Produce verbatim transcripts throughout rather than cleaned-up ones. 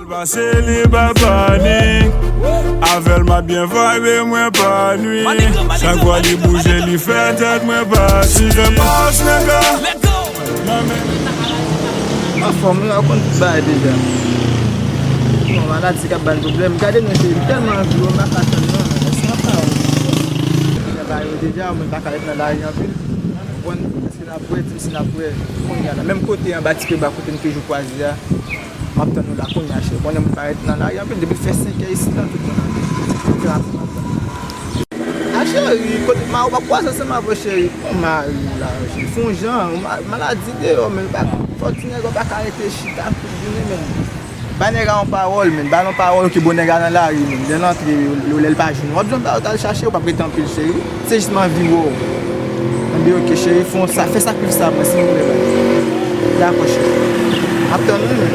Pase li pa panik. Avè l m ap byen vibe, mwen pa nwi. Chak fwa li bouje, li fè tèt mwen pati. Fè pòs, nèga. Anfòm wi, ou konn tout bagay deja. Bon, maladi k ap ba n pwoblèm. Gade non cheri, m tèlman anvi w, m pa ka tann non. Èske w pa wè? Deja, mwen pa ka ret nan lari anpil. Ou konprann? Èske n ap wè, di m si n ap wè kounye a la. Menm kote anba ti pye ba kote n toujou kwaze a. M ap tann ou la kounye a, cheri. Konnen m pa ret nan lari anpil. Depi l fè senk è isit la, tout moun ap fè rapid m ap tann ou. A cheri, kote ma ou p ap kwaze ansanm avè w cheri. Bon, mari w la, cheri. Fè yon jan, ou ma- maladi deyò, men pa fò ti nèg ou pa ka rete chita tout jounen, men. Bay nèg la yon pawòl, men. Ba l yon pawòl ke bon nèg la nan lari, men. Lè l antre, lè l pa jwenn ou, w ap jwenn ba yo t al chache, ou p ap rete anpil, cheri. Se jis m anvi wè w. Anben, oke, cheri, fè yon sa, fè sakrifis sa pou mwen, silvouplè, baz. Dakò, cheri. M ap tann ou, men.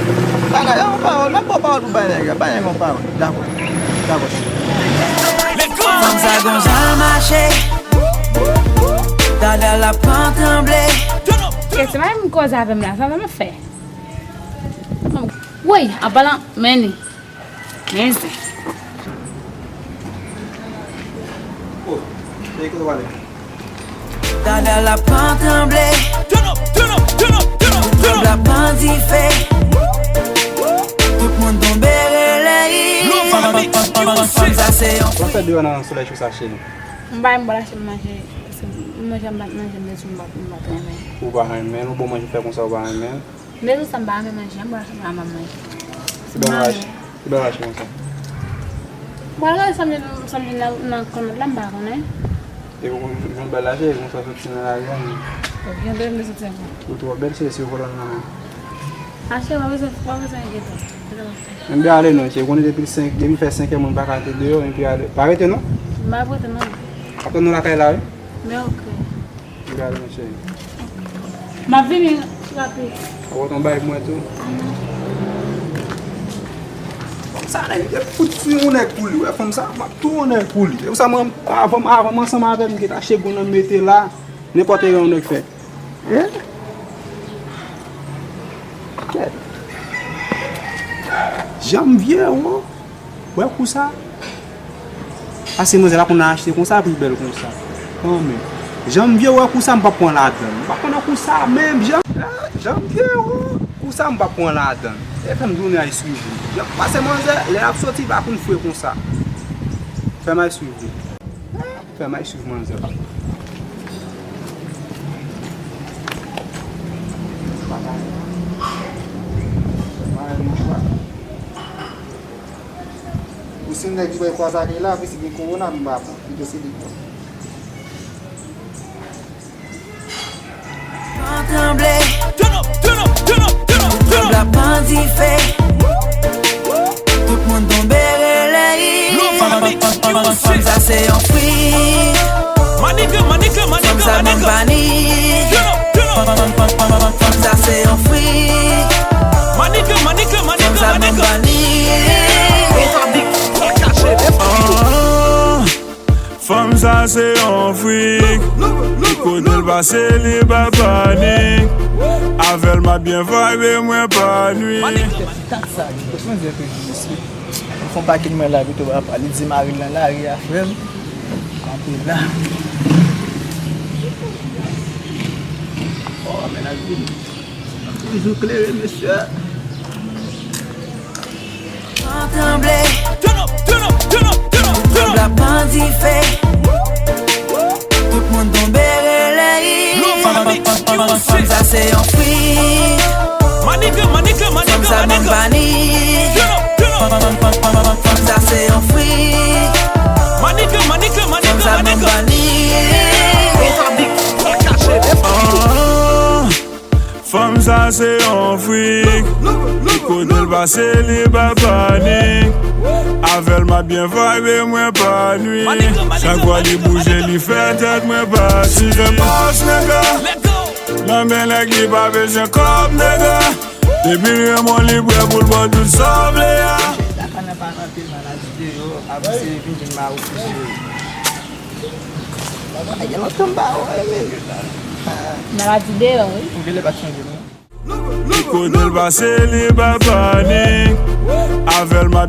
Bagay la, yon pawòl, m ap ba w pawòl pou bay nèg la, bay nèg yon pawòl. Dakò. Dakò, cheri. Fanm sa gon jan l mache. Dada l ap pran tranble. E se pa menm koze avè m la, sa m ap fè. Woy, an palan, men li. Men se. Dada l ap pran tranble. Tout tranble ap pran dife. Tout moun tonbe rele. Fanm sa se yon Sa w fè deyò nan solèy cho sa, cheri? M pa renmen bò lache m manje, paske m manje m pa t manje, m te di m pa t renmen. Ou pa renmen l, ou bon manje fè konsa ou pa renmen l? M te di w sa m pa renmen manje, m bò lache m pa renmen manje. Ki bèl lache, ki bèl lache konsa? Mwen la, sa m jwenn, sa m jwenn nan, nan kòmant la, m pa konnen. E ou jwenn bèl lache, e konsa soti nan lari a, men. Ou byen bèl, m te soti ankò. Ou twò bèl, cheri, si ou vòlò nan men. Achte, w pa bezwen, w pa bezwen enkyete w. Enben ale non, cheri, konnen depi senk, depi fè senk è moun pa ka rete deyò, enpi ale. Pa rete non. M pa rete non. Ap tann nou lakay la, wi. Men oke. Enben ale mon cheri. M ap vini rapid. Ou ap yon bay pou mwen tou. Fanm sa nèg, e fout sou yon nèg pou li, wè fanm sa, m ap tou yon nèg pou li. E pou sa mwen, avan, avan m ansanm avè l, m gentan achte gwo nan mete la, nenpòt erè yon nèg fè. Hein? Janm vye, wo. Wè kou sa? Paske manzè la konn achte konsa, pri bèl konsa. Kanmenm. Janm vye, wè kou sa, m p ap pran ladann. M pa konnen kou sa, menm jan. Janm vye, wo. Kou sa, m p ap pran ladann. E fè m tounen al swiv li. Paske manzè, lè l ap soti, pa konn fre konsa. Fè m al swiv li. Fè m al swiv manzè la. Ou si nèg ki bay kwa sa ki la, pi si gen kowona, m pa pran. Pito se li k pran. Tranble. Tranble ap pran dife. Tout moun tonbe rele. Fanm sa se yon frik. Fanm sa banm panik. Fanm sa se yon frik. Fanm sa banm panik. Fanm sa se yon frik. Li kote l pase li pa panik. Avè l m ap byen vibe, mwen pa nwi. Kat sa, wi. Franchman, di enpe jis wi. Mwen fè yon pakèt mwen la pito papa. Li di mari l nan lari a, frè m. Kanpe la. Oh, men la vini. Toujou klere, mesye. Tranble. Tranble ap pran dife. Tout moun tonbe rele. Fanm sa se yon frik. Fanm sa banm panik. Fanm sa se yon frik. Fanm sa banm panik. Fanm sa se yon frik. Li kote l pase li pa panik. Avè l m ap byen vibe, mwen pa nwi. Chak fwa li bouje, li fè tèt mwen pati. Fè pòs, nèga. Nan men nèg li pa bezwen kòb, nèga. Depi l renmen w, li prè pou l ba w tout sa w vle a. Lakay nan pa nan pil maladi deyò, avanse vin jwenn mari w tou cheri. Ay, gen lontan m pa wè, men. Maladi deyò, wi. Ou gen lè pa t chanje non. Li kote l pase li pa panik.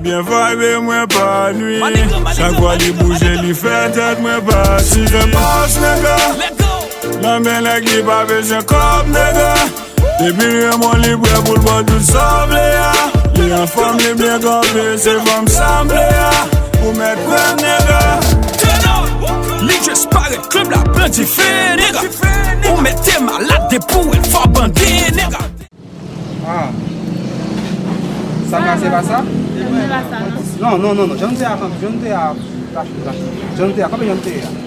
Byen vibe, mwen pa nwi. Chak fwa li bouje, li fè tèt mwen pati. Se bòs, nèg la. Nan men nèg, li pa bezwen kòb, nèg la. Depi l gen mwen, li prè pou l ba w tout sa w vle a. Li anfòm, li byen kanpe, se fanm sa m vle a. Ou mèt kwè m, nèg la. Li just parèt, klèb la pran dife, nèg la. Ou mèt te malad, depi w wè l fò bande, nèg la. Ah. Sa pase pa sa? Non, non, non, non. Jan te a, jan te a, jan te a, kanpe jan te a.